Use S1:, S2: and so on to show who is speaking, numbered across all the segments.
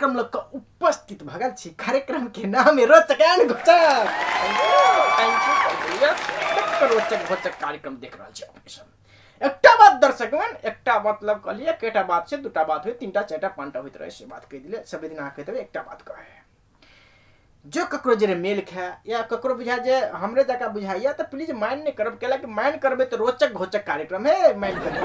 S1: कार्यक्रम लऽ कऽ उपस्थित भऽ गेल छी। कार्यक्रम के नाम है रोचक एंड घोचक। Thank you. रोचक घोचक कार्यक्रम देख रहल छी अपने सब। एकटा बात दर्शकगण, एकटा मतलब कहलियै एकटा बात छै, दूटा बात होइ, तीनटा चारिटा पाँचटा होइत रहै, से बात कहि दिले। सब दिन अहाँ कहि देबै एकटा बात कहै जो ककरो जरे मेल खाए या ककरो बुझाए जे हमरे जकाँ बुझाइए तऽ प्लीज माइन नहि करब, कैला कि माइन करबै तऽ रोचक घोचक कार्यक्रम है, माइन करबै।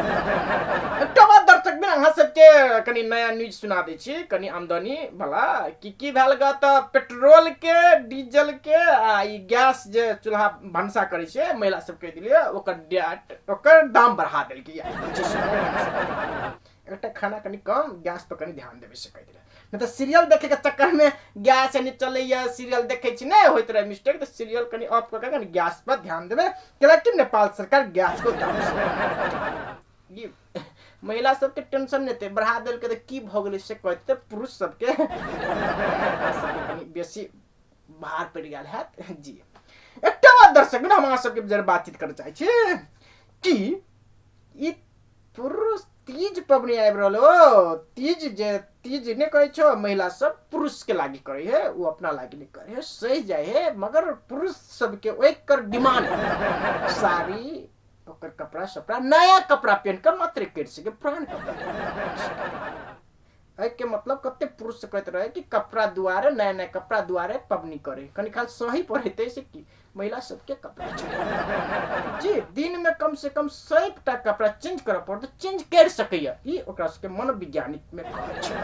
S1: एकटा बात दर्शक बिन अहाँ सबके कनि नया न्यूज सुना दै छी, कनि आमदनी वाला कि की भेल ग तऽ पेट्रोल के डीजल के आ ई गैस जे चूल्हा भनसा करै छै महिला सब कहि दिलियै ओकर डेट ओकर दाम बढ़ा देलकै। एकटा खाना कनि कम गैस पर कनि ध्यान देबै से कहि दिलियै, नहि तऽ सीरियल देखे के चक्कर में गैस यानी चलैया सीरियल देखे छी नहि होइत रहे मिस्टेक, तऽ सीरियल कनि ऑफ कऽ के कनि गैस पर ध्यान देबै, कैलाकि नेपाल सरकार गैस को दाम ई महिला सबके टेंशन नहि हेतै, बढ़ा देलकै तऽ की भऽ गेलै से कहते, पुरुष सबके कनि बेसी भार पड़ि गेल हैत जी। एकटा बात दर्शक हम अहाँ सबके जरा बातचीत करऽ चाहै छी कि ई पुरुष तीज पबनी आबि रहल हो, तीज जे तीज नहि कहै छौ महिला सब पुरुष के लागी करै है, ओ अपना लागी नहि करै है, सही जाइ है, मगर पुरुष सबके ओकर डिमांड साड़ी ओकर कपड़ा सपड़ा नया कपड़ा पहन के मात्र करि सके, पुरान कपड़ा एहिके मतलब कते पुरुष कहैत रहे कि कपड़ा दुआरे नया नया कपड़ा दुआरे पबनी करे, कनि खाली सही पढ़ेते से कि महिला सबके कपड़ा जी दिन में कम से कम 100 टा कपड़ा चेंज करऽ पड़त, चेंज कर सकैया, ई ओकरा सबके मनोवैज्ञानिक में कहै छै।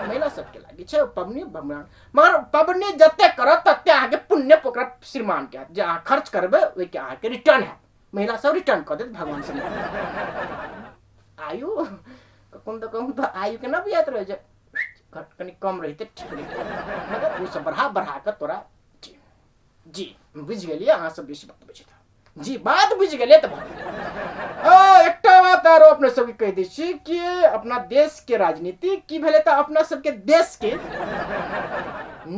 S1: महिला सबके लागी छै पबनी भगवान, मगर पबनी जते करत तते अहाँके पुण्य ओकरा श्रीमान के जे अहाँ खर्च करबै ओहिके अहाँके रिटर्न हैत, महिला सब रिटर्न कऽ देत भगवान से। आयु कखन तऽ कहूँ तऽ आयु केना बुझाइत रहै छै कनि कम रहिते ठीक रहिते, मगर ओ सब बढ़ा बढ़ा कऽ तोरा जी जी बुझि गेलियै, अहाँ सब बेसी बात बुझित जी बात बुझि गेलियै तऽ एकटा बात आरो अपने सबके कहि दै छी कि अपना देश के राजनीति की भेलै तऽ अपना सबके देश के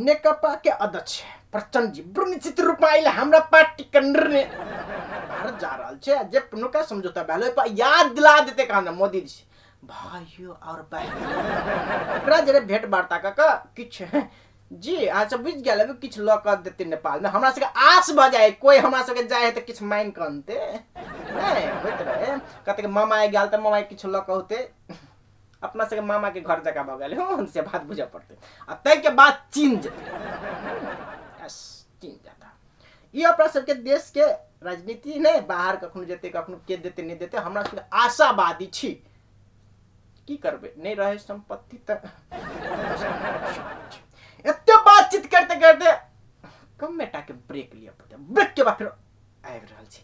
S1: नेकपा के अध्यक्ष प्रचंड जी बड़ निश्चित रूप में आयल हमरा पार्टी के निर्णय भारत जा रहल छै, जे नुका समझौता भेल ओहि पर याद दिला देते कहाँ मोदी जी भाइयों और बहन एकरा जरे भेंट वार्ता कऽ कऽ किछु जी अहाँ सब बुझि गेल हेबै किछु लऽ कऽ देतै नेपालमे, हमरा सबके आस भऽ जाइ कोइ हमरा सबके जाइ है तऽ किछु मानि कऽ अनतै, नहि होइत रहै कतेक मामा गेल तऽ मामा किछु लऽ कऽ औतै, अपना सबके मामा के घर जकाँ भऽ गेल हँ से बात बुझऽ पड़तै। आ ताहिके बाद चीन जेतै, यस चीन जेता, ई अपना सबके देश के राजनीति नहि, बाहर कखनो जेतै कखनो के देतै नहि देतै, हमरा सबके आशावादी छी, की करबै नहि रहे सम्पत्ति तऽ एते बातचीत करते करते कमे टा के ब्रेक लिअ पड़तै, ब्रेक के बाद फेर आबि रहल छी।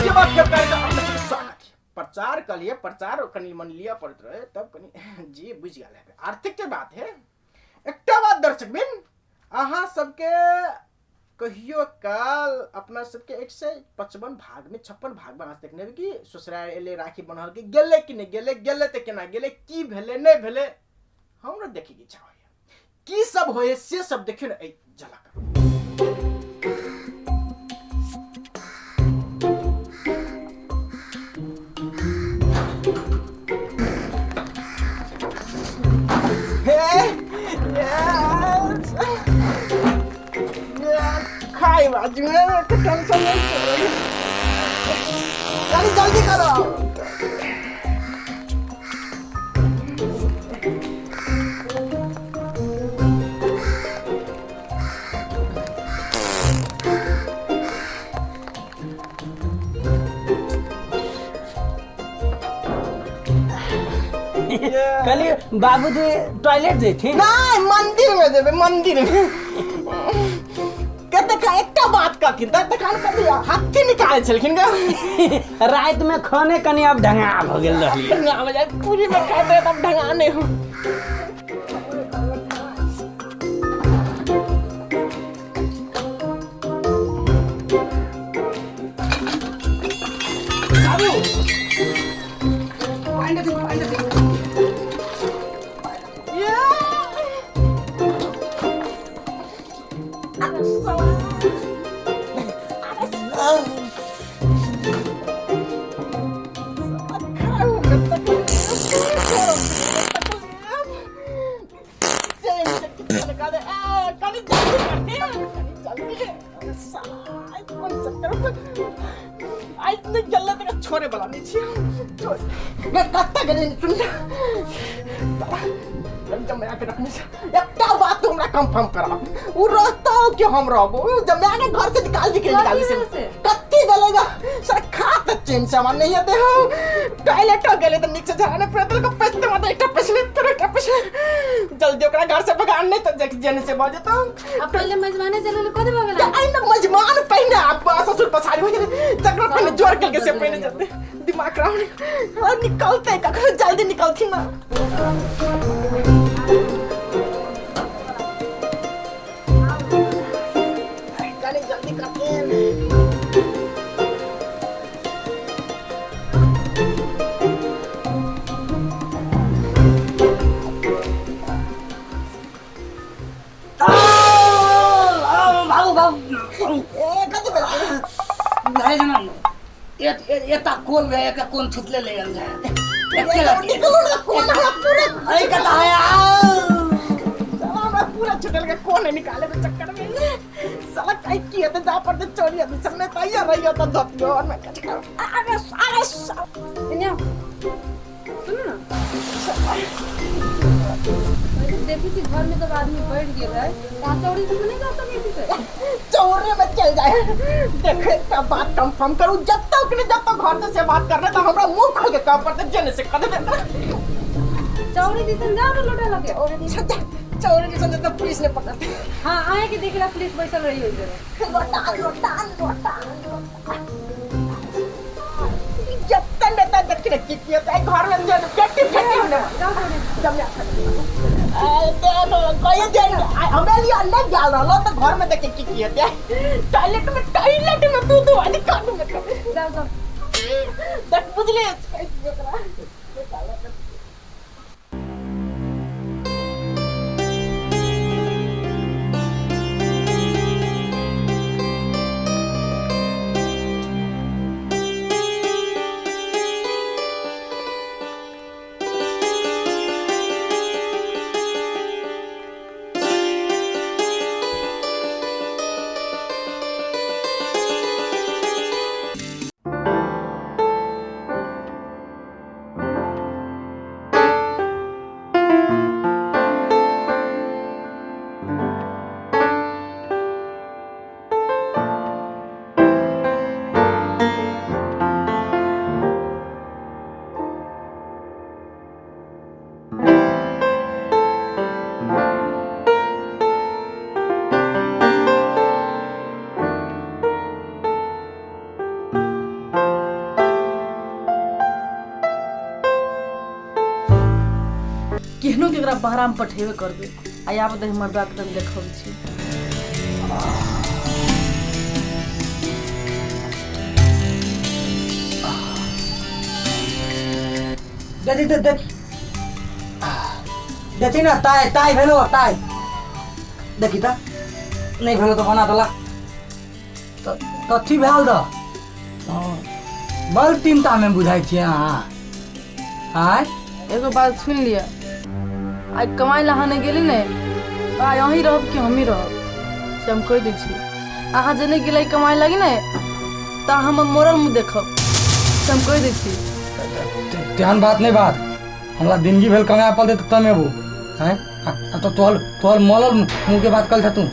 S1: के बाद फेर कार्यक्रम अपने सबके स्वागत है। प्रचार के लिए प्रचार कनि मन लिअ पड़ैत रहे तब कनि जी बुझि गेल हेबै, आर्थिक के बात है। एकटा बात दर्शक बिन अहाँ सबके कहियो काल अपना सबके 155 भाग में 56 भाग में अहाँ देखने हेबै कि ससुराल एलै राखी बन्हल कि गेलै कि नहि गेलै, गेलै तऽ केना गेलै, की भेलै नहि भेलै, हमरो देखैके इच्छा होइए की सब होइए से सब देखियौ ने एहि झलक। खाइ बाजू टेंशन नहीं, जल्दी जल्दी करो।
S2: कहली बाबूजी टॉयलेट जैथिन?
S1: नहीं, मंदिर में जेबै, मंदिर में। कते का एकटा बात कहथिन त तखन कथी हाथी निकालै छलखिन गे।
S2: राति में खाने कनि आब ढंगा भऽ गेल रहली।
S1: ढंगा हो जाए पूरी में खाते रहे तब ढंगा नहीं हो।
S2: बाबू पानि दे, पानि दे।
S1: मैं कत्ता गेलै सुन जमा के रखने से एकटा बात तो हमरा कंफर्म करा उ रहता कि हम रहबो उ जमा के घर से निकाल दी के निकाल से कत्ती गलेगा सर खा त चैन से नहीं आते हो टॉयलेट हो गेले त निक से झाड़ने पड़तल को पैसे मत एकटा पैसे तोरा एकटा पैसे जल्दी ओकरा घर से भगान नहीं त जेने से भऽ जेतौ।
S3: अब पहले मजमाने चलल को देबो वाला
S1: आई न मजमान पहिने आप ससुर पसारी हो गेले तकरा पहिने जोर के से पहिने जल्दी दिमाग खराब और निकलते कखनो जल्दी निकलथि ना। कनी जल्दी करते
S2: बाबू बाबू
S1: ए कथि भेल
S2: भाई जना एता कोन रहे एक कोन छुटले ले गेल रहे
S1: निकलो ना कोन हमरा पूरा
S2: अरे कता है
S1: साला हमरा पूरा छुटल के कोन निकाले के चक्कर में साला काई की है जा पर ते चोरी है सब में तैयार रहियो त धतियो और मैं कच कर अरे अरे
S3: एने सुन ना देखी थी घर में जब आदमी बैठ गेल है वहां चौड़ी से नहीं जा सके थी से
S1: चौरे में चल जाए। देखे का बात कंफर्म करू जब तक नहीं जब तक घर से बात कर रहे तो हमरा मुंह खोल के काम पर जने से कर दे
S3: चौड़ी दिसन जा लोटा लगे
S1: चौरे दिसन जा चौरे दिसन तो पुलिस ने पकड़।
S3: हां आए के देखला पुलिस बैसल रही हो इधर
S1: लोटा लोटा लोटा जब तक नेता देख के की किया घर में जन पेटी फेटी ने
S3: जाओ चौड़ी
S1: जम जा कहियो जे हमरा लिए अन्ना गेल रहलो त घर में देखे की की हेतै टॉयलेट में तू तू आदि कान में
S3: जाओ जाओ
S1: देख बुझले
S4: केहनो के एकरा बहराम पठेबे करबे आ आब दे हमर बात तन देखब छी।
S2: दे दे दे देखी ना ताय ताय भेलो ताय देखी त नहीं भेलो तो बना दला त कथी भेल द बल तीनटा में बुझाइ छियै अहाँ। आय
S4: एगो बात सुन लिया आइ कमाइ ला अहाँ नहि गेली ने आइ अहीं रहब कि हमही रहब से हम कहि दै छी। अहाँ जे नहि गेलै कमाइ लागी ने तऽ अहाँ हमर मरल मुँह देखब से हम कहि दै छी।
S2: तेहन बात नहीं बात हमरा जिंदगी भेल कमाए पड़तै तऽ तमेबो हैं तो तोहर तोहर मरल मुँह के बात कल तू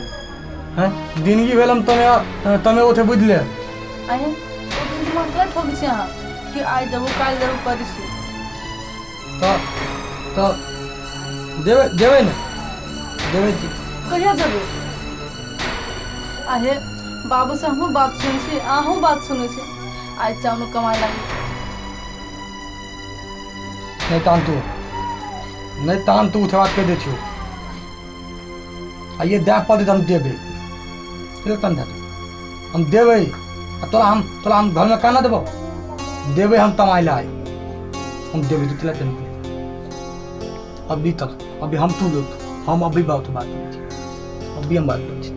S2: हैं जिंदगी भेल हम तमे तमे ओथे बुझि ले।
S4: आइ दिमाग ठोक छी अहाँ कि आइ जबो काल्हि जबो करै छी
S2: तो देवे देवे ने देवे जी
S4: कहिया देबे। आहे बाबू से हमहूँ बात सुनै छी अहूँ बात सुनै छी आइ चाउनो कमाए लागी।
S2: नहीं तान तू नहीं तान तू उठे बात कह दे छियो आ ये देख पड़तै तऽ हम देबै तन दे हम देबै आ तोरा हम घरमे केना देबौ देबै हम तमाइ ला हम देबै तू तिला टेंशन अभी तक अभी हम तू लोग हम अभी बात बात अभी हम बात करै छी।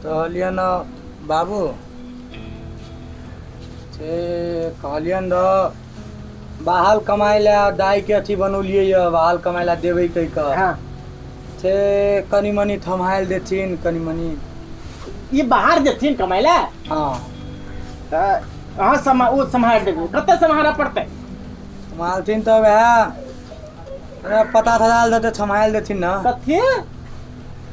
S2: कहलियन बाबू से कहलियन रह बाहर कमाइ लए दाइके अथी बनौलियै यऽ बाहर कमाइ लए देबै कहि कऽ।
S1: हाँ।
S2: से कनि मनि थम्हाइल देथिन कनि मनि।
S1: ई बाहर जेथिन कमाइ लए?
S2: हाँ।
S1: तऽ अहाँ समा ओ सम्हारि देबै, कते सम्हारऽ पड़तै?
S2: सम्हालथिन तऽ वएह अरे पता थदाल देतै, थम्हाइल देथिन ने।
S1: कथी?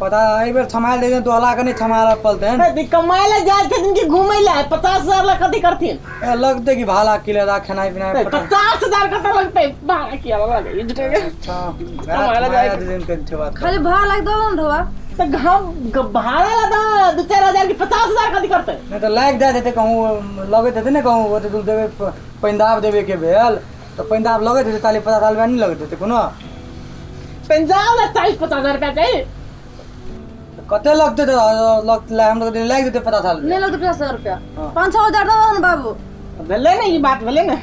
S2: पता एहि बेर थम्हाइल देथिन, दोहला के नहि थम्हारऽ पड़तनि।
S1: हे, कमाइ लए जाइ छथिन कि घुमै लए? 50,000 लए कथी करथिन?
S2: ए, लगतै कि भाड़ा किलेदा खेनाइ पिनाइ।
S1: 50,000 कतऽ लगतै? भाड़ा किया लगै? ई झूठे के।
S2: अच्छा,
S1: कमाइ लए जाइ
S2: थम्हाइल देथिन कनि ठेवा।
S3: खाली भाड़ा लागि दो ने ढोआ।
S1: तऽ घाम भाड़ा लए तऽ 2-4 हजार के 50,000 कथी करतै?
S2: नहि तऽ लागि जाइत हेतै कहूँ, लगैत हेतै ने कहूँ, ओते दूर देबै पैंदाब देबैके भेल तऽ पैंदाब लगैत हेतै, ताली 50,000 रुपया नहि लगैत हेतै कोनो?
S1: पंजाब लए 40-50 हजार रुपया चाही?
S2: तऽ कते लगतै? तऽ लगतै हमरा तऽ लागि जेतै 50,000
S3: नहीं
S2: रुपया।
S3: लगते 50,000 रुपया।
S2: हाँ।
S3: 5-6 हजार दो ने बाबू।
S1: भेलै ने, ई बात भेलै ने,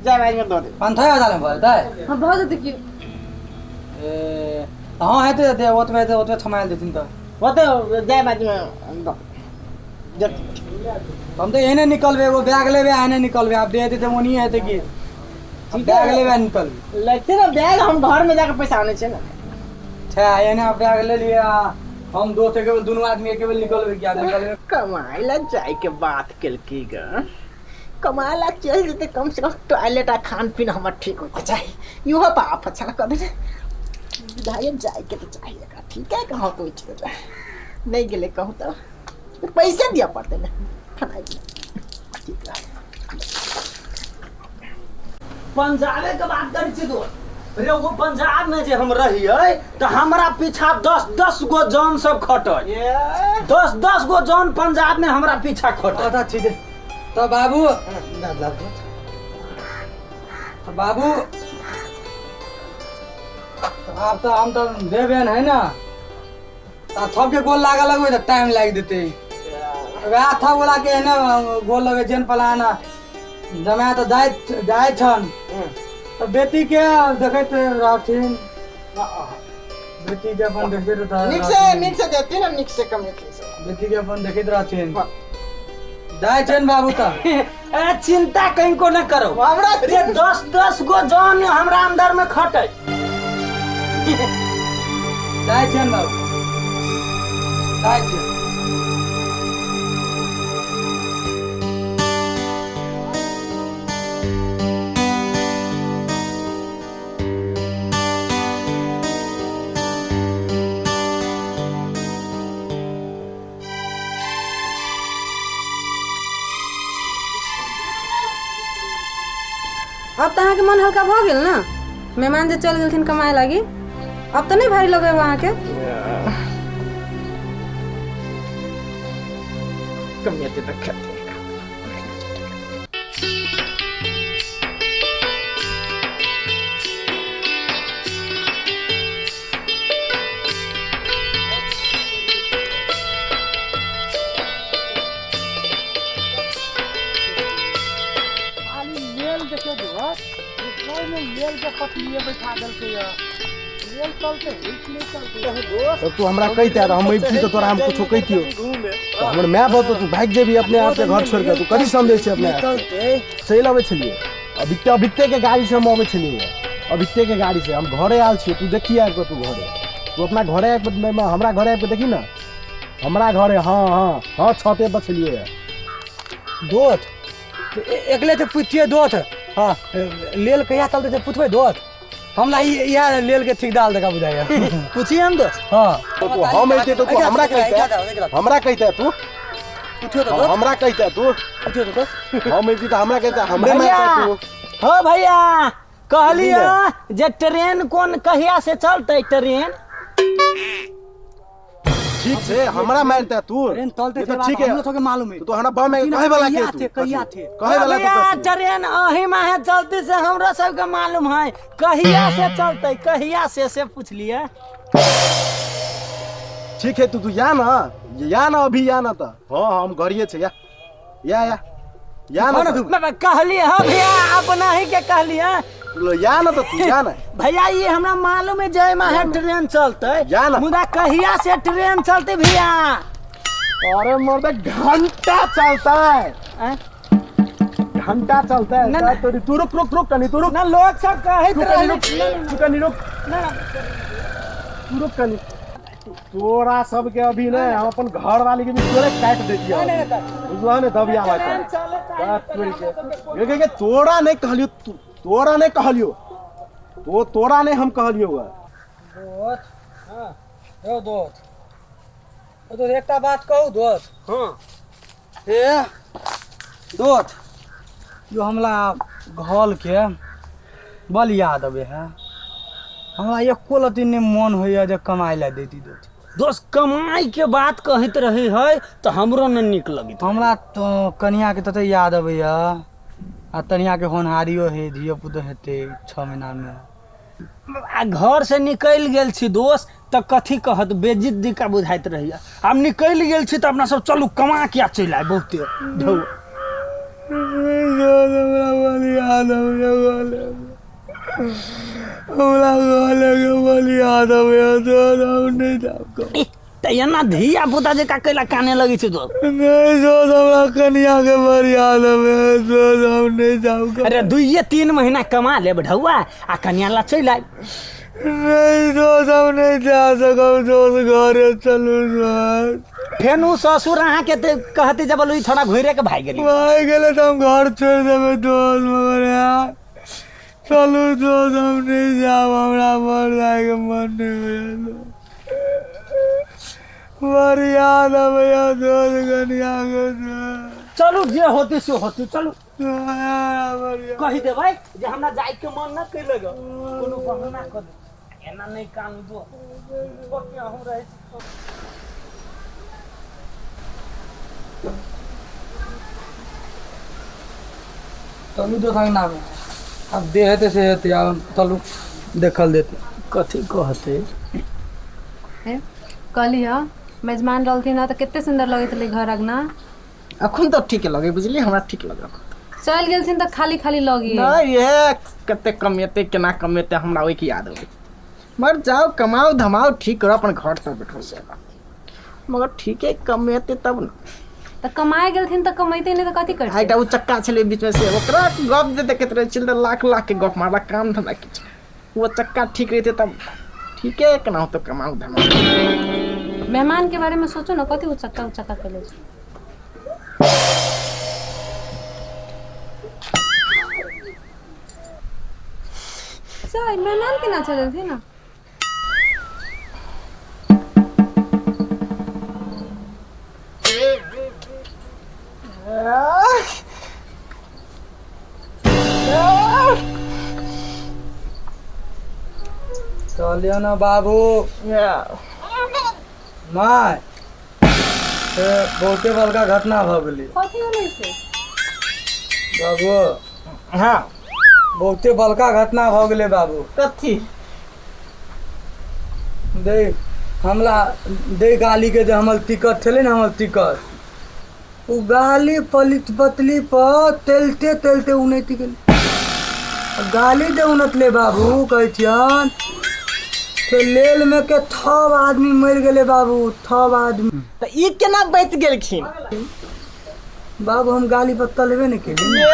S1: जाय बाजमे दऽ देब।
S2: 5-6 हजार मे भऽ जेतै?
S3: हाँ, भऽ जेतै की।
S2: ए हँ, हेतै हेतै, ओतबे हेतै, ओतबे थमायल देथिन तऽ।
S1: ओते जाय बाजमे दऽ देब।
S2: हम तऽ एहने निकलबै, एगो बैग लेबै आ एहने निकलबै। आब दे हेतै तऽ ओनहिए हेतै की।
S1: ठीक
S2: बैग
S1: है।
S2: लेबै आ निकलबै।
S1: लगते ने बैग, हम घर में जाके पैसा आनै छै ने।
S2: छै, एहने बैग ले लियै आ हम दोस्त एके बेर दुनू आदमी एके बेर निकलबै, क्या निकलबै।
S1: कमाइ ला जाय के बात केलकी ग, कमाइ ला चलि जेतै, कम से कम टॉयलेट आ खान पीन हमर ठीक होइके चाही। इहो बाप अच्छा कऽ देने विधायक जायके तऽ चाही एकरा। ठीक है, कहाँ कोइ चीज नहि गेलै, कहूँ तऽ पैसे दिअ पड़तै ने खाना ठीक है।
S5: पंजाबे के बात करै छी दोस्त रे, वो पंजाब में जे हम रहियै तऽ हमरा पीछा 10-10 गो जन सब खटै, 10-10 गो जन पंजाब में हमरा पीछा खटै।
S2: अच्छा ठीक है तऽ बाबू, तऽ बाबू आब तऽ हम तऽ देबेन है ना, तऽ थपके गोल लागऽ लगबै तऽ टाइम लागि जेतै। वएह थप वाला के एहने गोल लगै जेन पलाना जमाए तऽ जाइ जाइ छन तऽ बेटी के देखैत रहथिन, बेटी के अपन देखैत रहथिन।
S1: नीक से, नीक से देती ने, नीक से कम से।
S2: बेटी के अपन देखैत रहथिन, जाइ छनि बाबू तऽ।
S5: ए चिंता कहीं न करो।
S1: हमरा
S5: रे 10-10 गो जन हमरा अंदर में खटै।
S2: जाइ छनि बाबू, जाइ छनि।
S3: अब तऽ अहाँके मन हल्का भऽ गेल ने? मेहमान जे चलि गेलखिन कमाए लागी, अब तऽ नहि भारी लगै अहाँके?
S1: कमियते तऽ खेतै।
S2: खाली मेल देखियौ दोस्त, मेल के पटलिए बैठा देलकै यऽ, मेल चलते कि नहि चलते दोस्त?
S6: तब तू हमरा कहिते तऽ हम अबिती तऽ तोरा हम कुछो कहितियौ, तऽ हमर माय बाप तऽ तू भागि जेबही अपने आपके घर छोड़ि कऽ। तू कथी समझै छी अपने आपके? चलि अबै छलियै अभिते, अभिते के गाड़ी से हम अबै छलियै, अभिते के गाड़ी से हम घरे आयल छियै। तू देखी आबि कऽ, तू घरे, तू अपना घरे आबि कऽ, हमरा घरे आबि कऽ देखी ने, हमरा घरे। हँ हँ हँ, छते पर छलियै।
S2: दोस्त, एकले तऽ पुछतियै दोस्त, हँ, लेल कहिया चलतै से पुछबै दोस्त। हमरा इएह लेल के ठेकेदार जकाँ बुझाइया।
S5: पूछिए हम दोस्त।
S2: हँ।
S6: तो तू हम अइते तऽ तू हमरा कहिते, हमरा कहिते तू।
S2: पुछियो तऽ दोस्त।
S6: हमरा कहिते तू।
S2: पुछियो तऽ दोस्त।
S6: हम अइती तऽ हमरा कहिते, हमरे
S5: भैया
S6: मारते तू।
S5: हो भैया, कहलियै जे ट्रेन कोन कहिया से चलतै ट्रेन?
S6: ठीक छै, हमरा मारते तू।
S2: ट्रेन चलते
S6: ये
S2: छै
S6: तऽ ठीक है।
S2: हमरो सबके मालूम है।
S6: तो हमरा बम कहे वाला के तू?
S2: कहिया थे?
S6: कहे वाला
S5: भैया
S6: तू?
S5: ट्रेन अही माहे चलती से हमरो सबके मालूम है, कहिया से चलतै, कहिया से पूछलियै।
S6: ठीक है, तू तू या ना, या ना, अभी या ना तऽ। हाँ, हम घरिए छै, या या या या ना तऽ।
S5: बाबा, कहलियै हँ भैया, अपना ही के कहलियै।
S6: लो, या ना तऽ तू या ना।
S5: भैया, ये हमरा मालूम है जय माहे ट्रेन चलतै।
S6: या ना।
S5: मुदा कहिया से ट्रेन चलतै भैया?
S6: अरे मर्द घंटा चलता है, घंटा चलता है।
S5: ना, ना।
S6: तू रुक रुक रुक कनी, तू रुक
S5: ना लोग सब कहैत
S6: तू कनी
S5: रहले।
S6: रुक, तू कनी रुक, तू रुक कनी। तोरा सबके अभी ने हम अपन घर वाली के भी तोरे काट देतियो, बुझलह ने? दबिया बात तोरी के। गे गे गे, तोरा नहीं कहलियो, तोरा नहीं कहलियो, तो तोरा नहीं हम कहलियो हुआ।
S2: दोस्त, हाँ यौ दोस्त, ओ दोस्त एकटा बात कहू दोस्त?
S5: हाँ।
S2: ए दोस्त, यो हमरा घर के बल याद अबे है, हमरा एको लती नहीं मन होइया जे कमाइ ला देती दोस्त।
S5: दोस्त कमाई के बात कहैत रहे है तऽ हमरो न नीक लगैत।
S2: हमरा तो कनिया के तते याद अबैया, आ तनिया के होनहारियो है, धियो पुतो हेतै 6 महीना में।
S5: आ घर से निकलि गेल छी दोस्त तऽ कथी कहत, बेइज्जत दिका बुझाइत रहैया। आब निकलि गेल छी तऽ अपना सब चलू कमा के आ चलि आयब बहुते धौ। तऽ एना धिया पुता जकाँ कैला काने लगै छै दोस्त?
S2: नहीं दोस्त, हमरा कनिया के बड़ याद अबैया दोस्त, हम नहीं जाब।
S5: अरे 2-3 महीना कमा लेब ढौआ आ कनिया ला चलि आयब।
S2: नहीं दोस्त, हम नहीं जा सकब दोस्त, घरे चलू दोस्त।
S5: फेन उ ससुर अहाँके तऽ कहते जब ई थोड़ा घुरे के भागि गेली।
S2: भागि गेलै तऽ हम घर छोड़ि देबै दोस्त, मगर यार चलू दोस्त, हम नहीं जाब, हमरा मर जायके मन नहीं होइया, बड़ याद अबैया दोस्त कनिया के।
S5: चलू जे होतै से होतै, चलू कहि देबै जे हमरा जाइके मन न कैलक, कोनो बहाना कऽ देबै। एना नहि कानू दोस्त, अहूँ रहै छी।
S2: चलू दोस्त अंगना में, आब जे हेतै से हेतै, आब चलू देखल जेतै
S5: कथी कहतै।
S3: कहली हँ मेजमान रहलथिन हँ तऽ कते सुन्दर लगैत रहलै घर अंगना।
S1: अखन तऽ ठीक लगे बुझलियै, हमरा ठीक लगे।
S3: चलि गेलथिन तऽ खाली खाली लगी।
S1: नहीं ये कते कमेतै केना कमेतै हमरा ओहिके याद अबै। मगर जाओ कमाओ धमाओ ठीक करो अपन घर पर बैठो से, मगर ठीके कमेतै तब न।
S3: तऽ कमाए गेलथिन तऽ कमैते नहि तऽ कथी करतै?
S1: एकटा ओ चक्का छलै बीच में से, ओकरा गप जे देखैत रहै छलै तऽ लाख लाख के गप मारला, काम धंधा किछु। वो चक्का ठीक रहतै तब ठीके केना होतौ कमाओ धमाओ।
S3: मेहमान के बारे में सोचो ना, कथी उचक्का उचक्का कैले छै। सर मेहमान केना चललथिन ना?
S2: चलियो ना बाबू my, से बहुते बड़का घटना भऽ गेलै।
S3: कथी होलै से
S2: बाबू?
S1: हाँ
S2: बहुते बड़का घटना भऽ गेलै बाबू।
S1: कथी?
S2: दे हमरा दे गाली के जे हमर टिकट छलै ने, हमर टिकट ओ गाली पलित पतली पर तेलते तेलते उनैत गेलै। गाली दे उनतले बाबू, कहै छियन से लेल में के 6 आदमी मरि गेलै बाबू, 6 आदमी।
S1: तऽ ई केना बचि गेलखिन
S2: बाबू? हम गाली पर तलबे नहि केलियै।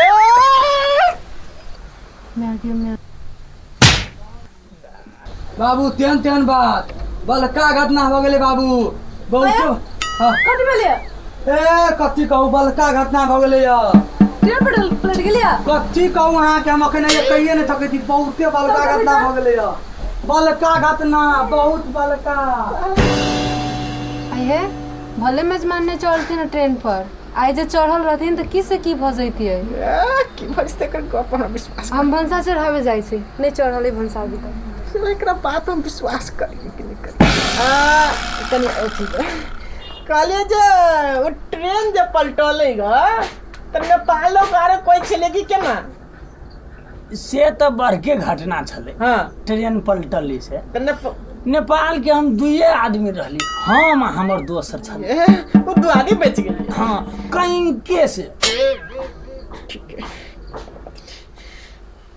S2: बाबू तेहन तेहन बात, बड़का घटना भऽ गेलै बाबू बहुत।
S4: कथी भेलै?
S2: ए कथी कहू, बड़का घटना भऽ गेलै।
S4: ट्रेन पलटि गेलै?
S2: कथी कहू अहाँके, हम अखन कहिए नहि सकै छी। बहुते बड़का घटना भऽ गेलै, बड़का घटना, बहुत बड़का।
S3: आइ हे भले मेजमान नहि चढ़लथिन ट्रेन पर, आइ जे चढ़ल रहथिन तऽ की से की भऽ जैतियै।
S1: की भऽ जेतै एकर गप हमरा विश्वास।
S3: हम भनसा चढ़ाबे जाइ छी, नहि चढ़ल अइ भनसा अभी तक।
S1: एकरा बात हम विश्वास करी कि नहि करी? कनि अथी कहलियै जे ओ ट्रेन जे पलटलै ग तऽ नेपालो आरो कोइ छलै कि केना?
S5: से तऽ बड़के घटना छलै।
S1: हाँ
S5: ट्रेन पलटलै से
S1: तऽ
S5: नेपाल के हम 2 आदमी रहली, हम आ हमर दोस्त छलै।
S1: ओ 2 आदमी बचि गेलै।
S5: हाँ कहीं से।
S1: ठीक है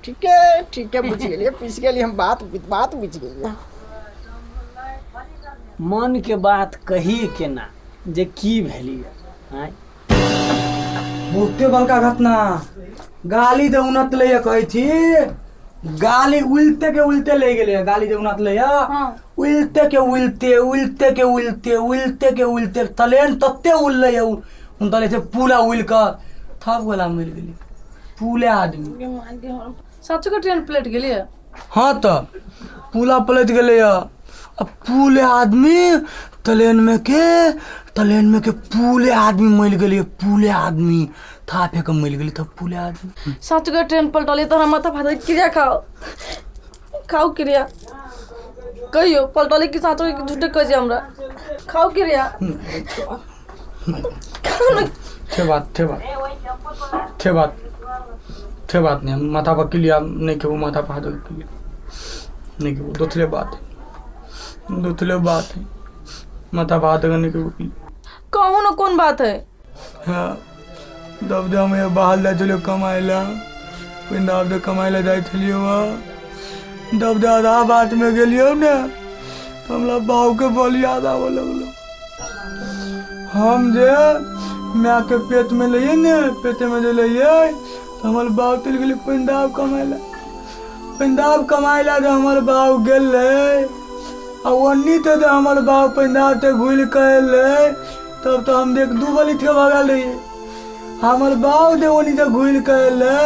S1: ठीक है ठीक है, बुझि गेलियै, पूछि गेलियै हम, बात बात बुझि गेलियै।
S5: मन के बात कही केना, जे की भेलियै आँय।
S2: बहुते बड़का घटना। गाली दे उनत ले कहै छी, गाली उलते के उलते ले गेलै। गाली दे उनत ले।
S4: हाँ।
S2: उलते के उलते, उलते के उलते, उलते के उलते, तलेन तते उललै उन तले से पूरा उल कऽ थप गोला मिल गेलै पूरे आदमी।
S4: साचो के ट्रेन पलट गेलियै?
S2: हाँ, तऽ पूला पलटि गेलै। आ पूरे आदमी ट्रेन में के, ट्रेन में के पूरे आदमी मरि गेलै। पूरे आदमी था फेंक मरि गेलै तब पूरे आदमी।
S4: साचो के ट्रेन पलटलियै? तोरा माथा फाटल। क्रिया खाओ, खाओ क्रिया। कहियो पलटलियै कि साचो के झूठे कहै छै हमरा? खाओ क्रिया, खाओ ने।
S2: थे बात, थे बात, थे बात, थे बात नहीं। माथा पर क्लियर नहीं खेबो। माथा पर हाथ क्लियर नहीं खेबो। दोसरे बात है, दोसरे बात है। माथा पर हाथ नहीं खेबो।
S4: कहू ने, कोन बात है?
S2: हाँ, तब जब हम ये बाहर जाइ छलियै कमाइ लए, पंजाब जे कमाइ लए जाइ छलियै वहाँ, तब जे आधा बाटमे गेलियै ने, तऽ हमरा बाबूके बोल याद आबऽ लगलो। हम जे मायके पेटमे लइयै ने, पेटमे जे लइयै, तऽ हमर बाप चलि गेलै पंजाब कमाइ लए। पंजाब कमाइ लए जे हमर बाप गेलै, आ ओन्नी तऽ जे हमर बाप पंजाब से घुरि कऽ एलै, तब तऽ हम देख दू बलि के भऽ गेल रहियै। हमर बाप जे ओन्नी से घुरि कऽ एलै,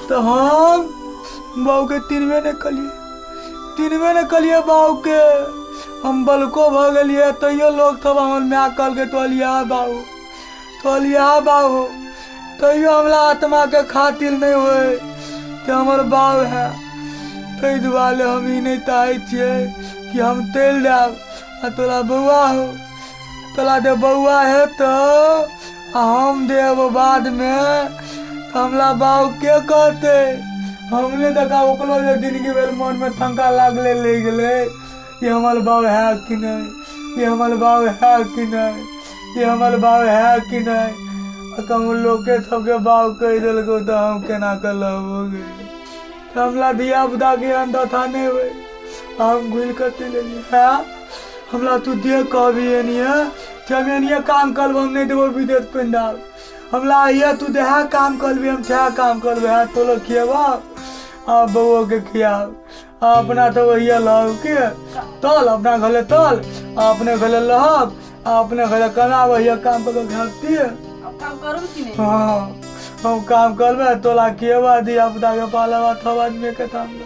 S2: तऽ हम बाबूके चिन्हबे नहि कलियै, चिन्हबे नहि कलियै बाबूके। हम बलको भऽ गेलियै, तैयो लोक सब, हमर माय कहलकै, तोलिया बाबू, तोलिया बाबू। तैयो हमरा आत्माके खातिर नहि होइ कि हमर बाप है। ताहि दुआरे हम ई नहि चाहै छियै कि हम चलि जायब आ तोरा बौआ हो। तोरा जे बौआ हेतौ आ हम देब बादमे, तऽ हमरा बाउ के कहतै? हमरे जकाँ ओकरो जे जिनगी भेल मनमे शंका लागले रहि गेलै कि हमर बाउ है कि नहि, ई हमर बाउ है कि नहि, ई हमर बाउ है कि नहि। आ कहूँ लोके सबके बाउ कहि देलकौ तऽ हम केना कऽ लहबो गे? तऽ हमरा धिया पुताके एहन दशा नहि होइ। हम घुरि कऽ चलि एलियै। है हमरा तू दे कहबी एनिए कि हम एनिए काम करबो, हम नहि देबो विदेश पंजाब। हमरा ये तू देहा काम करबी, हम सएह काम करबै। है तोरो खिएबो आ बौओके खियाब आ अपना तऽ वही लहब के तल अपना घरे तल आ अपने घरे लहब आ अपने घरे कमाब, वही काम कऽ के खाबती।
S4: अब काम करब कि नहीं?
S2: हाँ, हम काम करबै, तोरा खिएबा, धिया पुताके पालबा, सब आदमी के सामने।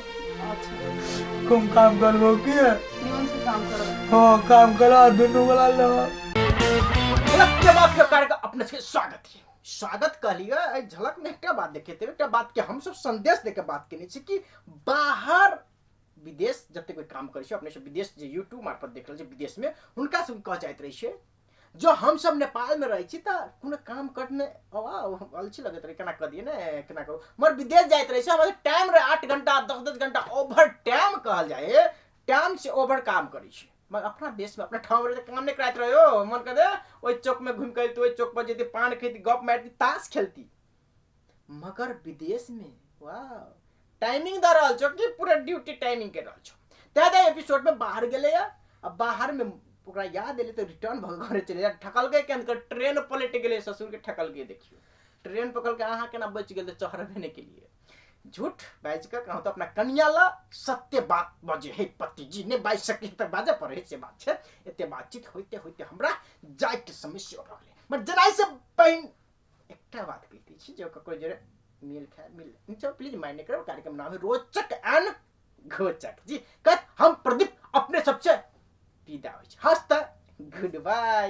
S4: अच्छा।
S2: कम काम करबो की?
S4: निमन से काम करब।
S2: हाँ, काम करा दुनू वाला लहब।
S1: झलक के बाद के कार्यक्रम अपने सबके स्वागत है। स्वागत कहलिए, एहि झलक में एकटा बात देखेते, एकटा बात के हम सब संदेश देके बात केने छी कि बाहर विदेश जते कोई काम करै छै, अपने सब विदेश जे यूट्यूब मार्फत देख रहल छै विदेश में, हुनका सबके कह जाइत रहै छै, जो हम सब नेपाल में रहै छी तऽ कोनो काम करने अलसी लगैत रहै, केना कऽ दियै ने, केना करू। मगर विदेश जाइत रहै छै, हमरा टाइम रहै 8 घंटा, 10-10 घंटा ओवर टाइम कहल जाइ, टाइम से ओवर काम करै छै। मगर अपना देश में अपना ठाव रहे काम नहीं कराइत रहो, मन कर दे ओहि चौक में घूम के, ओहि चौक पर जैती, पान खैती, गप मारती, ताश खेलती। मगर विदेश में वाह, टाइमिंग दऽ रहल छौ कि पूरा ड्यूटी टाइमिंग के रहल छौ। तै दे एपिसोड में बाहर गेलै आ बाहर में ओकरा याद एलै तऽ रिटर्न भऽ घरे चलि जा। ठकलकै केहन? ट्रेन पलटि गेलै, ससुरके ठकलकै। देखियौ, ट्रेन पकड़ के अहाँ केना बचि गेल तऽ चढ़बे नहि केलियै। झूठ बाजि कऽ कहूँ तऽ अपना कनिया ला सत्य बात बजे हे पति जी, नहि बाजि सकी तऽ बाजऽ पड़े, से बात छै। एते बातचीत होइते होइते हमरा जाइके समय सेहो भऽ गेलै। मगर जनाइ से पहिन एकटा बात कहिते छी, जो ककरो जरे मेल खाए मिल, प्लीज माइंड नहीं करब। कार्यक्रम नाम है रोचक एंड घोचक जी। कहत हम प्रदीप अपने सबसे विदा होइ छी। हस्त, गुड बाय।